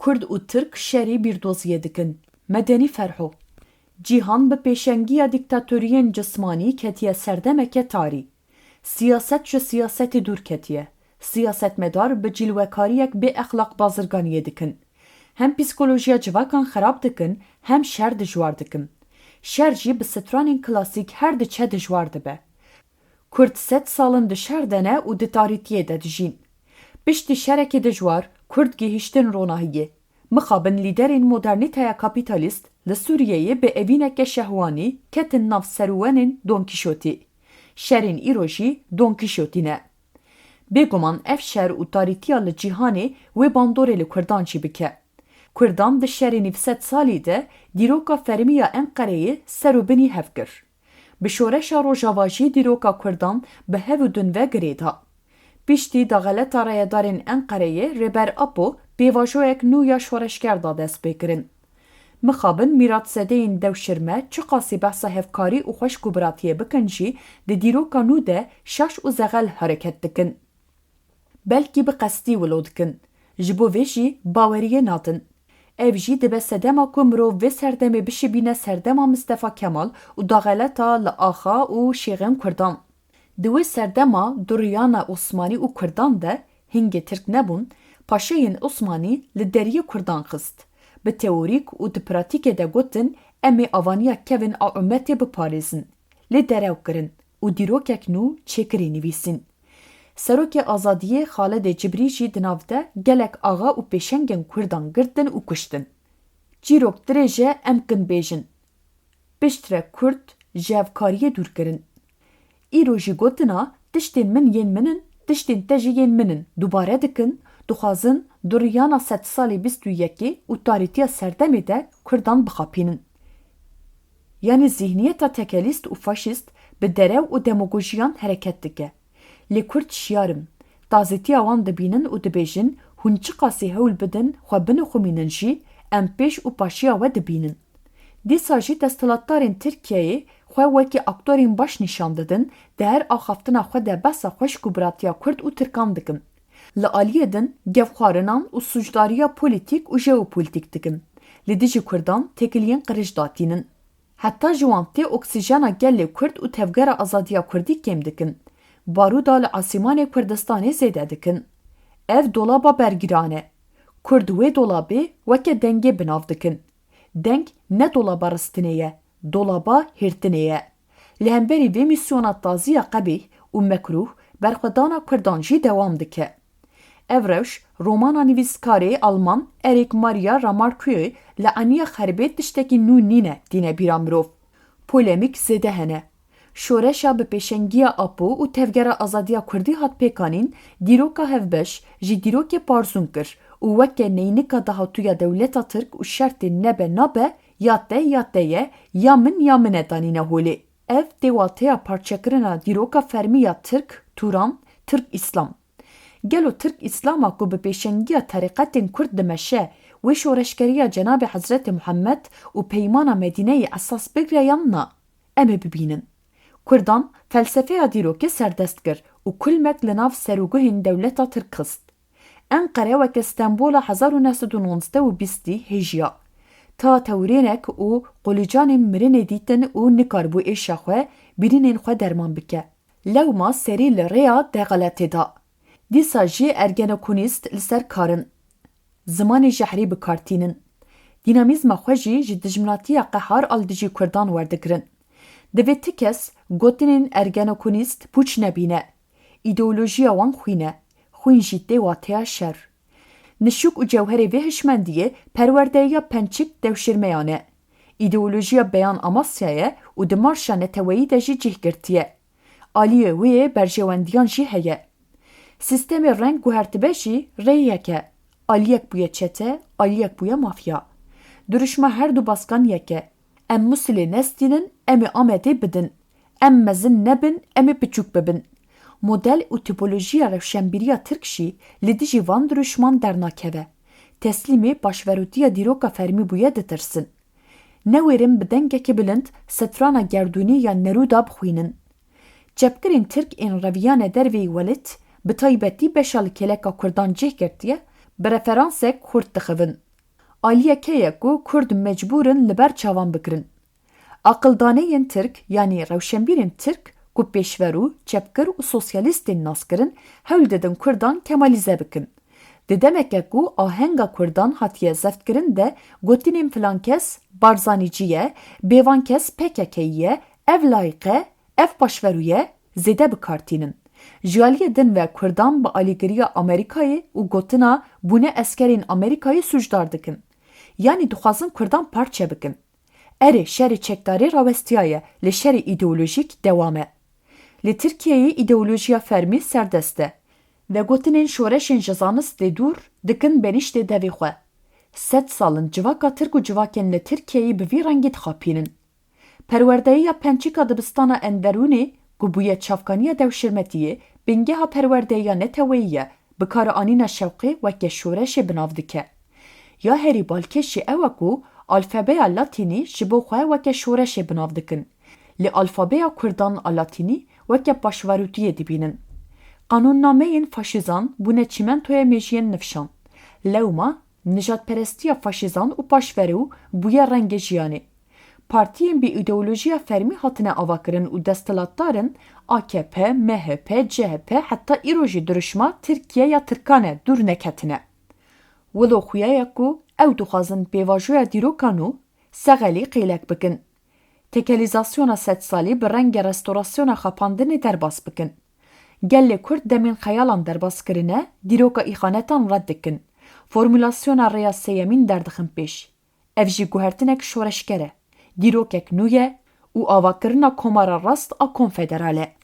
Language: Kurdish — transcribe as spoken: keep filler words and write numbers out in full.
Kurd û Tirk şerî bîrdoziyê dikin. Medenî Ferho. Cîhan bi pêşengiya dîktatoriyên cismanî ketiye serdemeke tarî. Siyaset ji siyasetê dûr ketiye. Siyasetmedar bi cîlwekariyek bê exlaq bazirganiyê dikin. Hem psîkolojiya civakan xerab dikin, hem şer dijwar dikin. Şer jî bi stranên klasîk her diçe dijwar dibe. Kurd sed sal in di şer de ne û di tarîtiyê de dijîn. Piştî şerekî dijwar, Kurd gihîştin ronahiyê. Mixabin lîderên modernîteya kapîtalîst li Sûriyeyê bi evîneke şehwanî ketin nav serûwenên Don Kîşotî. Şerên îro jî Don Kîşotî ne. Bêguman ev şer û tarîtiya li cîhanê wê bandorê li Kurdan jî bike. Kurdan di şerê nîvsed salî de dîroka fermî ya Enqereyê ser û binî hev kir. Bi şoreşa Rojava jî dîroka Kurdan bi hev û din ve girê da. Piştî daxeleta rayedarên Enqereyê Rêber Apo pêvajoyek nû ya şoreşger da destpêkirin. Mixabin mîratzedeyên dewşirme çiqasî behsa hevkarî û xweşk û biratiyê bikin jî di dîroka nû de şaş û zexel hereket dikin. Belkî bi qestî wilo dikin. Ji bo vê jî baweriyê nadin. Ev jî dibe sedema ku mirov vê serdemê bişibîne serdema Mistefa Kemal û daxeleta li axa û şêxên Kurdan. Di wê serdema duriyana Osmanî û Kurdan de hingê Tirk nebûn, paşeyên Osmanî li deriyê Kurdan xist. Bi teorîk û di pratîkê de gotin, em ê avaniya kevin a umetê biparêzin. Lê derew kirin û dîrokek nû çêkirî nivîsîn. Serokê Azadiyê Xalidê Cibrî jî di nav de gelek axa û pêşengên Kurdan girtin û kuştin. Çîrok dirêj e, em kin bêjin. Piştre Kurd ji hevkariyê dûr kirin. Îro jî gotina, tiştên min yên min in, tiştên te jî yên min in, dubare dikin, dixwazin duriyana sedsalî bîst û yekê û tarîtiya serdemê de Kurdan bixapînin. Yanî zîhniyeta tekelîst û faşîst bi derew û demagojiyan hereket dike. Lê Kurd şiyar in. Tazîtiya wan dibînin û dibêjin, hûn çiqasî hewl bidin, xwe binixumînin jî, em pêş û paşiya we dibînin. Dîsa jî desthilatdarên Tirkiyeyê xwe wekî aktorên baş nîşan didin, di her axaftina xwe de behsa xweşk û biratiya Kurd û Tirkan dikin. Li aliyê din gevxwarinan û sûcdariya polîtîk û jeopolîtîk dikin. Li dijî Kurdan têkiliyên qirêj datînin. Heta ji wan tê oksîjena gelê Kurd û tevgera azadiya Kurdî kêm dikin. Barûda li asîmanê Kurdistanê zêde dikin. Ev dolaba bergiran e. Kurd wê dolabê weke dengê bi nav dikin. Deng ne dolaba ristinê ye, dolaba hêrtinê ye. Li hemberî vê mîsyona tazî ya qebîh û mekrûh, berxwedana Kurdan jî dewam dike. Ev rewş, romana nivîskarê Alman Erich Maria Remarqueê li eniya xeribê tiştekî nû nîne tîne bîra mirov. Polemîk zêde hene. Şoreşa bi pêşengiya Apo û Tevgera Azadiya Kurdî hat pêkanîn, dîroka hevbeş jî dîrokê parzûn kir û weke neynika dahatûya dewleta Tirk û şertên nebe nabe, ya te ya te ye, ya min ya min e danîne holê. Ev tê wateya parçekirina dîroka fermî ya Tirk, Turan, Tirk Îslam. Gelo Tirk Îslama ku bi pêşengiya terîqetên Kurd dimeşe, wê şoreşgeriya Cenabê Hezretê Muhammed û Peymana Medîneyê esas bigre yan na? Em ê bibînin. Kurdan felsefeya dîrokê serdest kir û kulmek li nav serûguhên dewleta Tirk xist. Enqere weke Stenbola hezar û neh sed û nonzdeh û bîstî hêjiya. Ta tewrênek û qolicanên mirinê dîtin û nikaribû êşa xwe, birînên xwe derman bike. Lewma serî li rêya dexeletê da. Dîsa jî ergenokonîst li ser kar in. Zimanê jehrî bi kar tînin. Dînamîzma xwe jî ji dijminatiya qehar a li dijî Kurdan werdigirin. Divê ti kes gotinên ergenokonîst pûç nebîne. Îdeolojiya wan xwîn e. Xwîn jî tê wateya şer. Nişûk û cewherê vê hişmendiyê perwerdeyiya pençik dewşirmeyan e. Îdeolojiya Beyan Amasya ye û di marşa neteweyî de jî cih girtiye. Aliyê wê yê berjewendiyan jî heye. Sîstemê reng guhertibe jî rê yek e. Aliyek bûye çete, aliyek bûye mafya. Dirûşma her du baskan yek e. Em Mûsilê nestînin, em ê Amedê bidin. Em mezin nebin, em ê piçûk bibin. Model û tîpolojiya rewşenbîriya Tirk jî li dijî van dirûşman dernakeve. Teslîmê paşverotiya dîroka fermî bûye, ditirsin. Newêrin bi dengekî bilind strana gerdûnî ya Nerûda bixwînin. Çepgirên Tirk ên reviyane derveyî welêt, bi taybetî beşa li kêleka Kurdan cih girtiye, bi referansek xurt dixivin. aliyeke ye ku Kurd mecbûr in li ber çavan bigirin. Aqildaneyên Tirk, yanî rewşenbîrên Tirk ku pêşverû, çepgir û sosyalîst tên naskirin, hewl didin Kurdan kemalîze bikin. Di demeke ku ahenga Kurdan hatiye zeftkirin de gotinên filan kes Barzanîcî ye, bêvan kes P K K'yî ye, ev layîq e, ev paşverû ye, zêde bi kar tînin. Ji aliyê din ve Kurdan bi alîgiriya Amerîkayê û gotina bûne eskerên Amerîkayê sûcdar dikin. Yanî dixwazin Kurdan parçe bikin. Erê, şerê çekdarî rawestiyaye, lê şerê îdeolojîk dewam e. Li Tirkiyeyê îdeolojiya fermî serdest e. Vegotinên şoreşên ji zanistê dûr dikin benîştê devê xwe. Sed sal in civaka Tirk û civakên li Tirkiyeyê bi vî rengî dixapînin. Perwerdeyiya pençika dibistana Enderûnê ku bûye çavkaniya dewşirmetiyê, bingeha perwerdeyiya neteweyî ye, bi kar anîna şewqê weke şoreşê bi nav dike. Ya herî balkêş jî ew e ku alfabeya latînî ji bo xwe weke şoreşê bi nav dikin. Lê alfabeya Kurdan a latînî weke paşverûtiyê dibînin. Qanûnnameyên faşîzan bûne çîmentoya mêjiyên nifşan. Lewma, nijadperestiya faşîzan û paşverû bûye rengê jiyanê. Partiyên bi îdeolojiya fermî hatine avakirin û desthilatdar in, A K P, M H P, C H P, heta îro jî dirûşma Tirkiye ya Tirkan e, dûr neketine. Wilo xuya ye ku ew dixwazin pêvajoya dîroka nû, sexelî qîlek bikin. Tekelîzasyona sedsalî bi rengê restorasyona xapandinê derbas bikin. Gelê Kurd demên xeyalan derbas kirine, dîroka îxanetan red dikin. Formulasyona rêya sêyemîn derdixin pêş. Ev jî guhertinek şoreşger e. Dîrokek nû ye û avakirina Komara Rast a Konfederal e.